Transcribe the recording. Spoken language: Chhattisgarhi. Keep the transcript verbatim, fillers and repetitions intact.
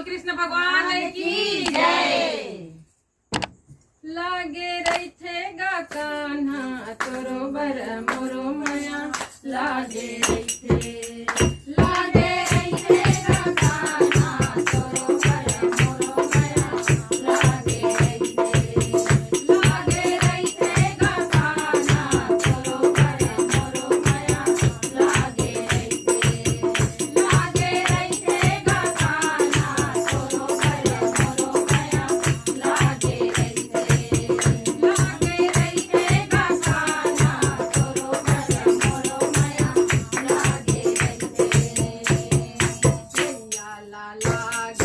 कृष्ण भगवान की जय। लागे रहिथे गा कान्हा तोरो बर मोरो मया, लागे रहिथे, लागे रहिथे गा कान्हा तोरो बर मोरो मया, लागे रहिथे, लागे रहिथे गा कान्हा तोरो बर मोरो मया, लागे रहिथे, लागे रहिथे गा कान्हा तोरो बर मोरो मया, लागे रहिथे, लागे रहिथे गा कान्हा तोरो बर मोरो मया, लागे रहिथे। भैया ला लागे